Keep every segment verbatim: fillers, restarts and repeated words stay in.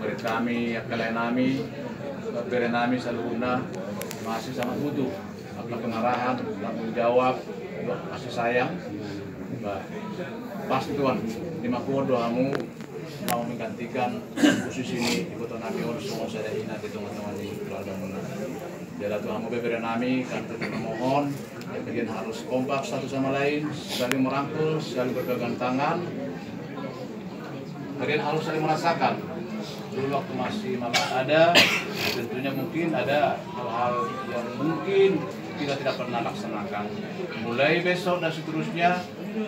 Hami angka lae nami, bere nami saluhutna masih sangat butuh angka pengarahan, tanggung jawab, kasih sayang. Bah, pas Tuhan, di ma huhut do hamu mau menggantikan posisi ni iboto nami on songon sada ina di tonga-tonga ni keluargamuna. Jala tu hamu bebere nami, kami tetap memohon, ya, kalian harus kompak satu sama lain, saling merangkul, saling berpegang tangan. Kalian harus saling merasakan. Dulu waktu masih Mamak ada, tentunya mungkin ada hal-hal yang mungkin kita tidak pernah laksanakan. Mulai besok dan seterusnya,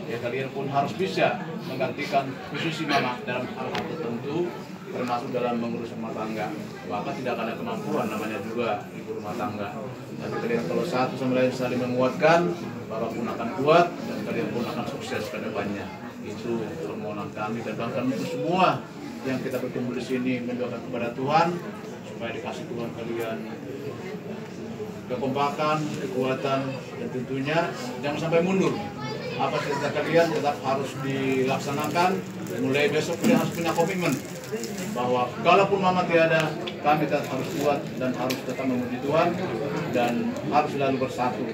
ya, kalian pun harus bisa menggantikan posisi Mamak dalam hal-hal tertentu, termasuk dalam mengurus rumah tangga. Maka tidak ada kemampuan namanya juga ibu rumah tangga. Tapi kalian kalau satu sama lain saling menguatkan, Bapak pun akan kuat dan kalian pun akan sukses ke depannya. Itu permohonan kami dan bahkan untuk semua yang kita berkumpul di sini mendoakan kepada Tuhan supaya dikasih Tuhan kalian kekompakan, kekuatan, dan tentunya jangan sampai mundur. Apa cerita kalian tetap harus dilaksanakan. Mulai besok kalian harus punya komitmen bahwa kalaupun Mamak tiada, kami tetap harus kuat dan harus tetap memuji Tuhan dan harus selalu bersatu.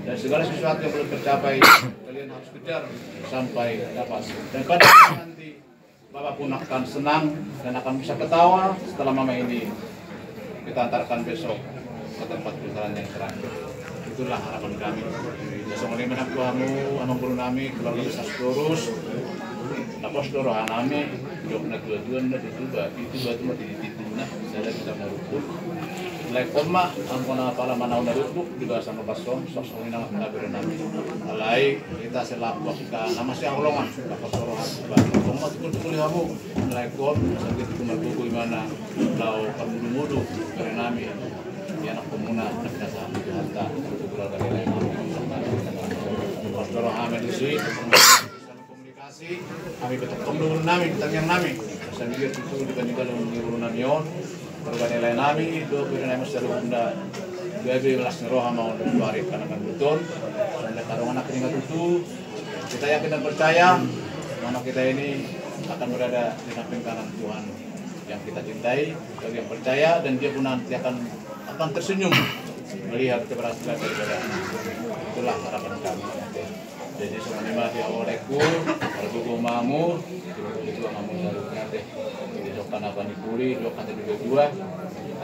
Dan segala sesuatu yang belum tercapai, kalian harus kejar sampai dapat. Dan pada nanti Bapak pun akan senang dan akan bisa ketawa setelah Mamak ini kita antarkan besok ke tempat pernikahan yang terakhir. Itulah harapan kami. Ya, songon i ma nang tu hamu, amang boru nami, keluarga besar Sitorus. Pos do roha nami, jok na tua-tua na tutu ba, itu batu mati di titu na, saya kita mau rukun. Mulai koma, angkon apa lama nauna rukun, di bahasa ngepas son, sok songon i nang bere nami. Alai, Ita selaku kita nama si Aulongan, apa sorohan, apa sorohan, tukul-tukul hamu, Assalamualaikum, sampai ketemu buku imana, lau permudu-mudu, bere nami, ya anak pemuna, anak kita saham di harta, tukul dari lain, tukul rohame di si, komunikasi, kami betul komunikasi nami, tangiang nami, sambil tutu di banding kalau menurun nami on, perubahan nilai nami, itu bere nami selalu unda, gabe las roha mau dari kanan betul, sampai tarungan akhirnya tutu, Kita yakin dan percaya, mama kita ini akan berada di samping kanan Tuhan yang kita cintai, bagi yang percaya, dan dia pun nanti akan akan tersenyum melihat keberhasilan daripada anak. Itulah harapan kami. Jadi, songon i ma di awal aku, kalau dukung mamu, dukung itu mamu dari nanti. Jadi, sok kan apa ni puli, sok kan tadi dua,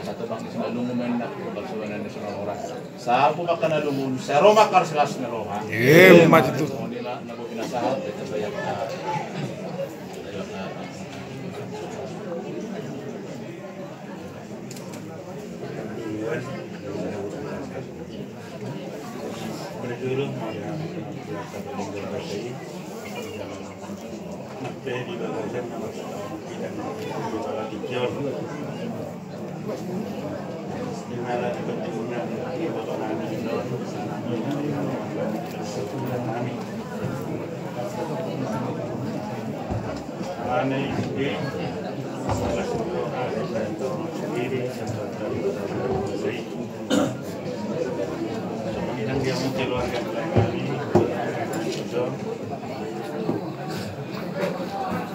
asal tuh bang di sini lu main nak, kalau sudah nanti semua orang. Sapu makan alumon, saro makan selas ni roha. Iya, mati tuh. Songon i ma, na binasahat, kita bayar.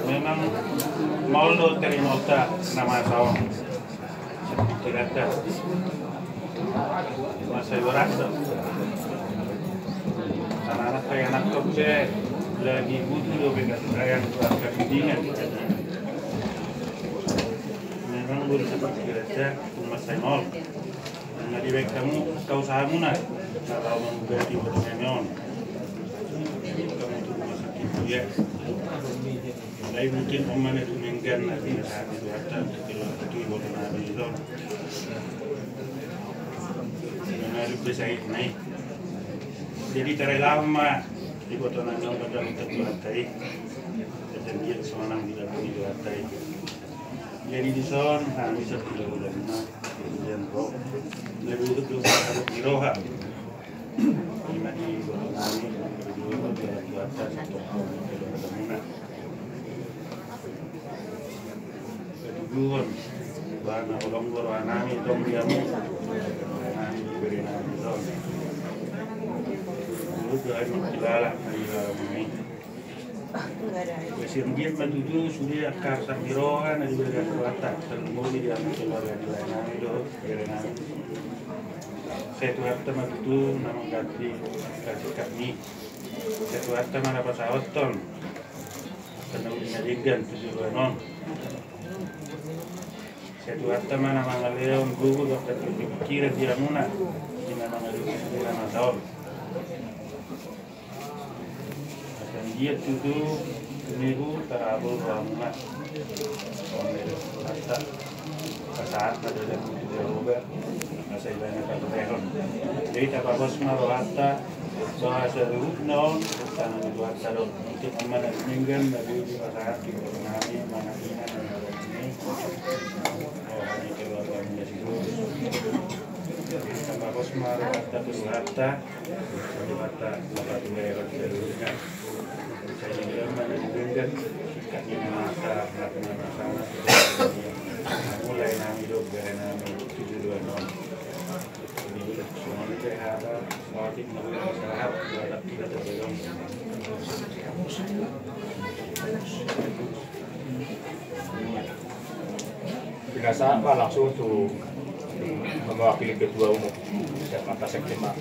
Memang maol do taringot na masa on. Tirata. Masa ibarat do. Anak-anak pe, anak pe lagi butuh do bebas sayang keluarga bimbingan. Memang boleh seperti tirata, cuma saya nol. Nunga dibaen hamu angka usahamuna na laho mangubati boto nami on. Dibaen hamu tu rumah sakit dia. Alai mungkin on ma na dumenggan na binasahat ni Tuhanta tu iboto nami on. Nunga dung pe sahitna i. Jadi tarelahon ma iboto nami on, pandang tu Tuhanta i. Jadi dia sonang di dalam Tuhanta i. Jadi dison hami sapuluh bulan ma, kemudian roh, lebih itu belum ada di roha. Ima di roha nami, di roha Tuhan, satu tahun, di roha muna. Ketujuan, bahan holong roha nami, tong diamu, nami, beri nami, tong. Dulu tuh ayo kilala, kilala mengenai. Sian dia ma tutu sude angka arsak ni roha na dibege Tuhanta, tarlumobi di angka keluarga ni lae nami dohot bere nami. Sai Tuhanta ma tutu na mangganti angka sikap ni. Sai Tuhanta ma na pasahathon angka na uli na denggan tu joloan on. Sai Tuhanta ma na mangalehon gogo dohot pikiran di hamuna di na mangadopi sude na masa on. Asa anggiat tutu, tumibu tarabol rohamuna. Pasahat ma dalan tu Jahowa, asa ibana paturehon. Jadi tapapos ma rohanta, bahasa ruhut na on, tangan ni Tuhanta do. Untuk amanat minggan na boi dipasahat di nami, manang ina na nami. Roha ni keluarga muna si Guru. Tapapos ma rohanta tu Tuhanta. Pinasahat ma langsung tu mewakili ketua umum. Siap, mantap, sekjen ma.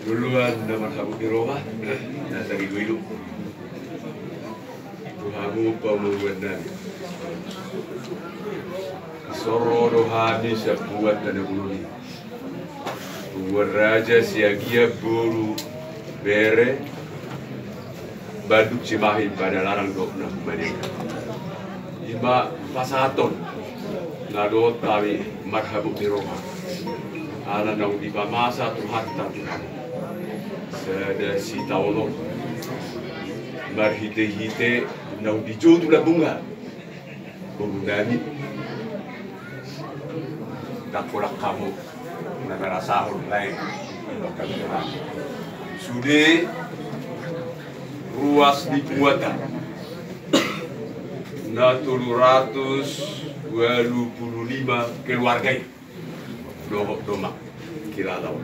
Luluan na marhabot ni roha, na tarilu-ilu. Tu hamu pamoruan nami. Soro do hami sabuat na buluni. Tubuan raja, Siagian, boru, bere, Bandung, Cimahi, Padalarang dohot na humaliang. Ima pasahaton na dohot hami marhabot ni roha. Ala naung dipamasa Tuhanta tu hami. Sada sitaonon. Marhite-hite naung dijou tu lambungna. Boru nami. Ndang holan hamu na merasahon lae. Sude ruas ni punguanta na tolu ratus walu pulu lima keluarga i. Dohot do ma kilala on.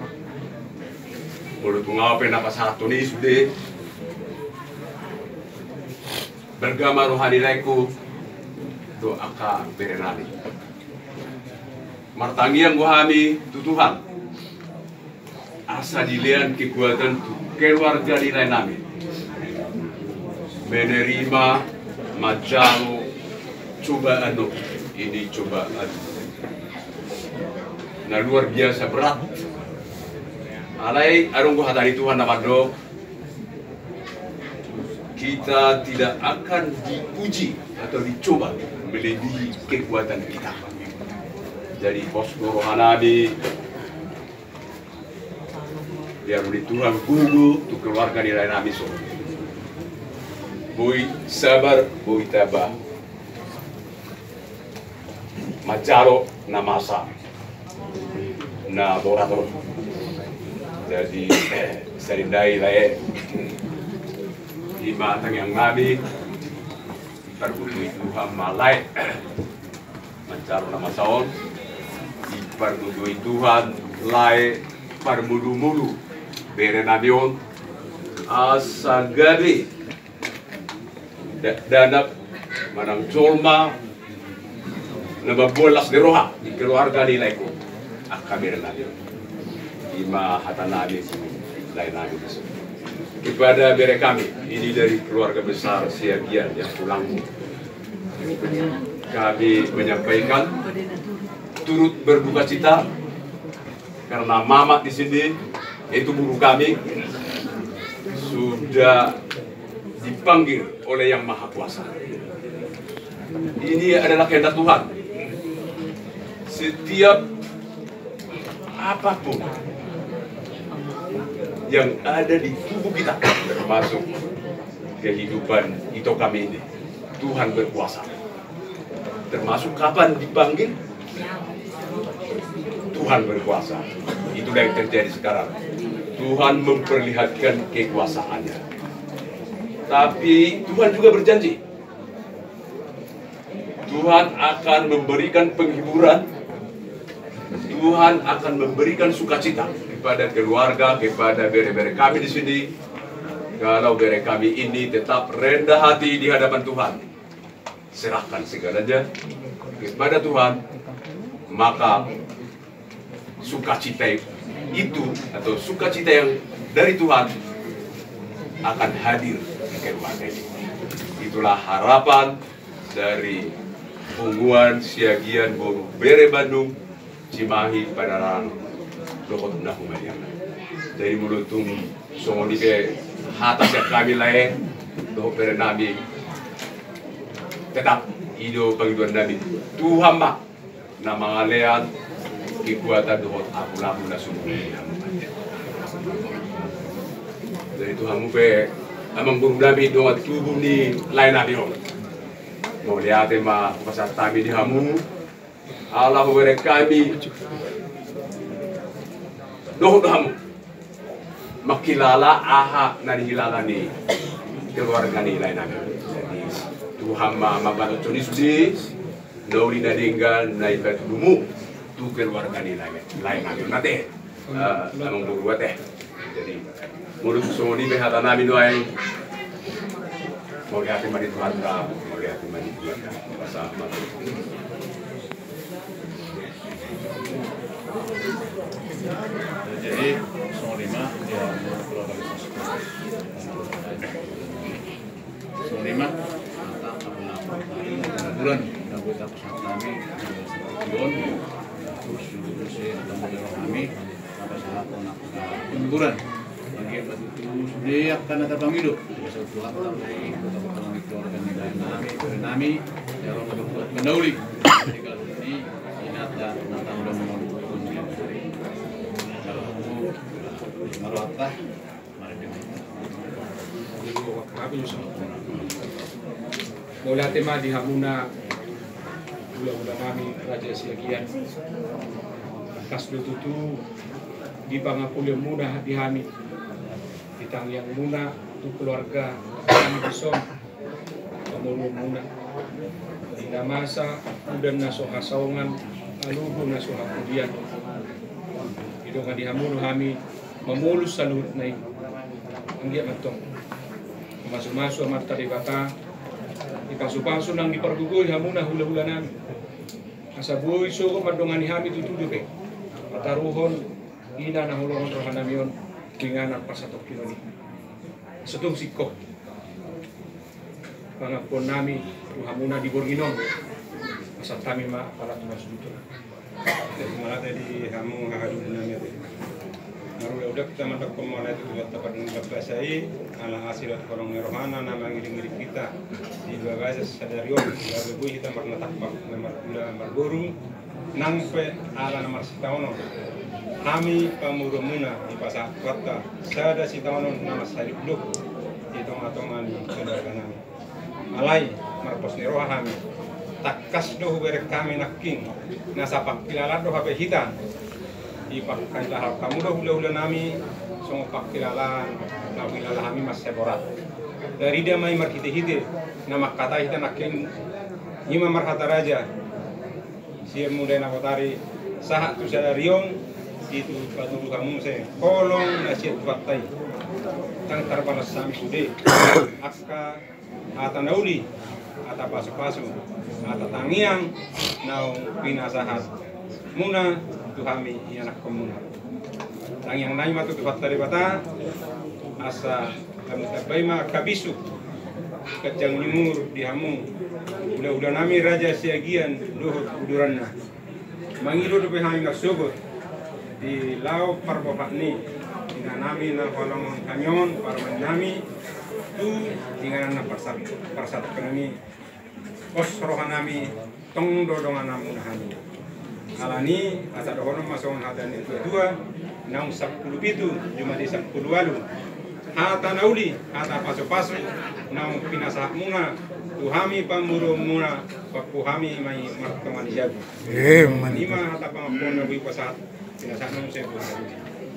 Molo tung au pe na pasahathon i sude. Bergama roha ni laengku dohot angka bere nami. Martangiang do hami tu Tuhan asa dilehon kekuatan tu keluarga ni lae nami menerima, manjalo cobaan on. Ini cobaan na luar biasa berat. Alai adong do hata ni Tuhan na mandok, kita tidak akan diuji atau dicoba melebihi kekuatan kita. Jadi pos do roha nami, dialusi Tuhan gogo tu keluarga ni lae nami on. Boi sabar, boi taba manjalo na masa na borat on. Jadi sadari on lae, ima tangiang nami, dipargogoi Tuhan ma lae manjalo na masa on, dipargogoi Tuhan lae parmudumulu bere nami on, asa gabe dakdanak manang jolma na mamboan las ni roha di keluarga ni laengku. Angka bere nami on. Ima hata nami tu lae nami. Kepada bere kami ini dari keluarga besar Siagian yang tulangmu, kami menyampaikan turut berduka cita karena mamak di sini, yaitu guru kami, sudah dipanggil oleh Yang Maha Kuasa. Ini adalah kehendak Tuhan. Setiap apapun yang ada di tubuh kita, termasuk kehidupan ito kami ini, Tuhan berkuasa. Termasuk kapan dipanggil, Tuhan berkuasa. Itulah yang terjadi sekarang. Tuhan memperlihatkan kekuasaannya. Tapi Tuhan juga berjanji, Tuhan akan memberikan penghiburan. Tuhan akan memberikan sukacita. Pada keluarga, kepada bere-bere kami di sini, kalau bere kami ini tetap rendah hati di hadapan Tuhan, serahkan segalanya kepada Tuhan, maka sukacita itu atau sukacita yang dari Tuhan akan hadir di keluarga ini. Itulah harapan dari Punguan Siagian boru bere Bandung, Cimahi, Padalarang, dohot na humaliang. Jadi molo tung songon i pe hata sian hami lae dohot bere nami, tetap i do pangidoan nami, Tuhan ma na mangalean kekuatan dohot ampun-ampun na sumurung. Jadi tu hamu pe amang boru nami dongan tubu ni lae nami on, mauliate ma hupasahat hami di hamu, ala hubereng hami dohot do hamu mangkilala aha na nihilala ni keluarga ni lae nami. Jadi Tuhan ma mambahen songon i sude na uli na denggan na i patudumu tu keluarga ni lae, lae nami on ate. Eh, amang boru ate. Jadi molo songon i pe hata nami nuaeng, mauliate ma di Tuhanta, mauliate ma di Tuhanta. Pasahat ma. Jadi songon i ma, ya, keluarga besar. Songon i ma hata, apa, apa, hiburan na boi tapasahat hami di on. Terus juga terus ya, ketemu dengan kami, tapasahat, apa, hiburan. Bagi apa itu, sude angka na tapangido, biasa Tuhan tahu, kota-kota nami, keluarga nami, nami, nami, ya, orang berbuat mendauli. Jadi kalau ini, ini ada, na tahu dan mau. Kalau aku, kalau apa? Mauliate ma di hamuna hulahula nami Raja Siagian. Tangkas do tutu di pangapulionmuna di hami, di tangiangmuna tu keluarga nami dison, pamoruonmuna. Di na masa udan na so hasaongan, aluhu na so hapudian. Didongani hamu do hami mamolus saluhutna i. Anggiat ma antong mamasu-masu Amanta Debata, dipasupasu nang dipargogoi hamuna hulahula nami, asa boi sogot mandongani hami tutu dope, pataruhon ina na hinaholongan roha nami on di inganan parsatongkinon i. Asa tung singkop pangampuon nami tu hamuna di borngin on. Pasahat hami ma apala tu marsuduton. Jadi mauliate di hamu hahaduan nami ate. Marula-ula hita mandok mauliate tu Tuhanta Pardenggan Basa i, ala asi dohot holong ni rohana na mangiring-iring hita di bagasan sadari on, gabe boi hita marnatampak, na marhula, marboru, nang pe ala na marsitaonon. Hami pamoruonmuna dipasahat Tuhanta sada sitaonon na mansai lukduk di tonga-tonga ni keluarga nami. Alai marpos ni roha hami, tangkas do hubereng hami nangkin, na sapangkilalaan do hape hita. Dipangkilala hamu do hulahula nami, songon pangkilalaan na huhilala hami mansai borat. Tarida ma i marhite-hite na mangkatai hita nangkin, i ma marhata raja. Sian Mulai Nabotari sahat tu sadari on, i tu patuduhonmu muse holong na sian Tuhanta i. Ndang tarbalas hami sude angka hata na uli, hata pasu-pasu, hata tangiang naung pinasahatmuna tu hami ianakhonmuna. Tangiang nami ma tu Tuhanta Debata, asa lam ditambai ma angka bisuk, ganjang ni umur di hamu hulahula nami Raja Siagian dohot uduranna. Mangido dope hami marsogot di laho parbohak ni ina nami na huhalongohon hami on, parumaen nami, tu inganan na parsat-, parsatongkinon i. Pos roha nami, tong do dongananmuna hami. Alani, asa dohonon ma songon hata ni natua-tua, naung sampulu pitu jumadi sampulu ualu. Hata na uli, hata pasu-pasu naung pinasahatmuna tu hami pamoruonmuna, pangku hami ma i martonga ni jabu. Ima hata pangampuon na boi pasahat pinasahatmuna muse.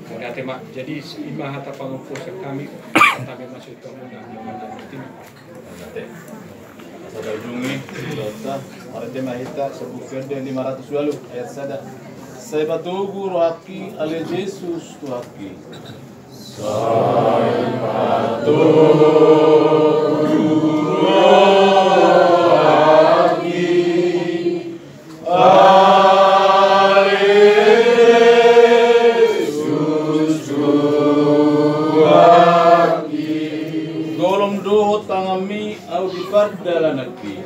Mauliate ma. Jadi ima hata pangampuon sian hami, hata ma i masuk ke muna. Asa ujungi dosa. Mauliate ma hita, Sabuku Ende lima ratus ualu ayat sada. Sai patogu rohangki ale Jesus Tuhanki. Sai patogu rohangki ale Jesus Tuhanki. Golom dohot tanganmi ahu di pardalananki.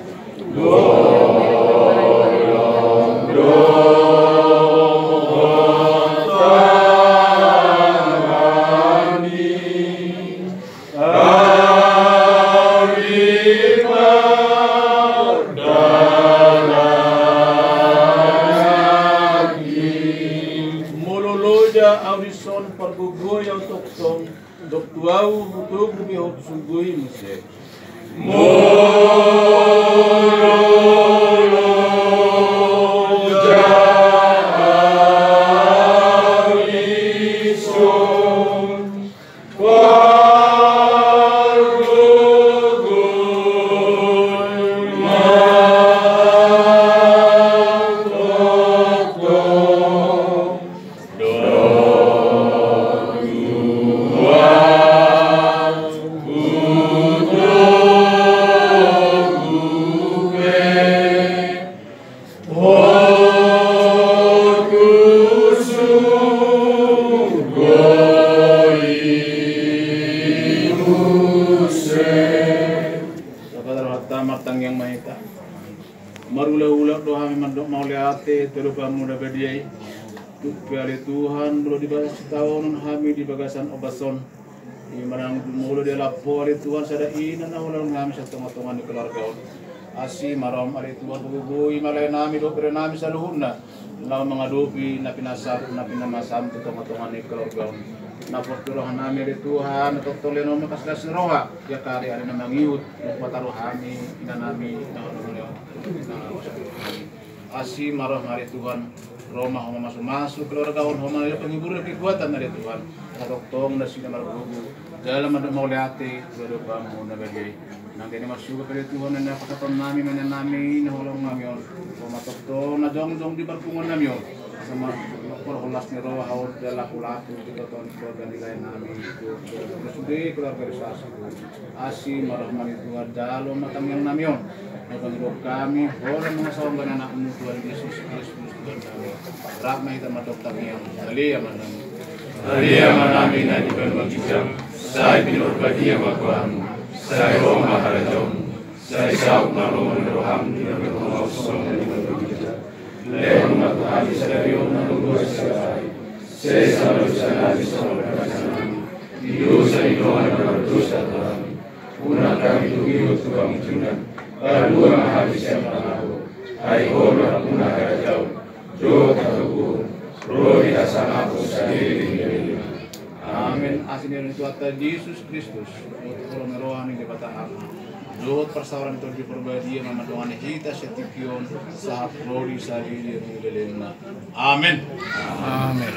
Molo loja ahu dison, pargogoi ahu tongtong. Dok tu ahu, hutogu be ho tu surgo i muse. Molo loja ahu dison, pargogoi ma ahu tongtong. Sapatar hata martangiang ma hita. Marulak-ulak do hami mandok mauliate tu adopanmu na badia i. Tung pe ale Tuhan, molo di bagasan sitaonon hami di bagasan ombas on, i ma nang molo dialap ho ale Tuhan sada ina na hulaon hami sian tonga-tonga ni keluarga on. Asi ma roham ale Tuhan, pagogoi ma lae nami dohot bere nami saluhutna laho mangadopi na pinasam, na pinamasam tu tonga-tonga ni keluarga on. Na porlu roha nami ale Tuhan, na tongtong lehon ma parsilas ni roha, ia kari ari na mangihut, nunga pataru hami ina nami na hulaon on. Asi ma roham ale Tuhan, ro ma ho mamasu-masu keluarga on, ho ma na pangibur ni kekuatan ale Tuhan. Na tongtong nasida margogo jala mandok mauliate tu adopanmu na badia i. Nang dia na marsuga pe ale Tuhan, na pasahaton nami ma ina nami na hulaon nami on, ho ma tongtong na jongjong di parpunguan nami on. Asa ma porholas ni roha on jala laku-laku di tonga-tonga ni keluarga ni lae nami, tu keluarga ni sude keluarga di sasat. Asi ma roham ale Tuhan, jalo ma tangiang nami on. Na pangidoan hami, holan mangasa on ma anakmu Tuhan Jesus Kristus Tuhan nami. Rap ma hita mandok tangiang. Ale Amanami. Ale Amanami na di banua ginjang, sai pinarbadia ma goarmu. Sai ro ma harajaonmu. Sai saut ma lomo ni roham di banua tonga on songon na di banua ginjang. Lehon ma tu hami sadari on hangoluan siapari. Sesa ma dosa nami songon na sesa nami di dosa ni dongan na mardosa tu hami. Unang hami togihon tu pangunjunan. Palua ma hami sian pangago. Ai Ho do nampuna harajaon dohot hatoguon dohot hasangapon saleleng ni leleng. Amen. Asi ni roha ni Tuhanta Jesus Kristus, dohot holong ni roha ni Debata Ama, dohot parsaoran ni Tondi Parbadia ma mandongani hita sian tingki on sahat ro di saleleng ni lelengna. Amen. Amen.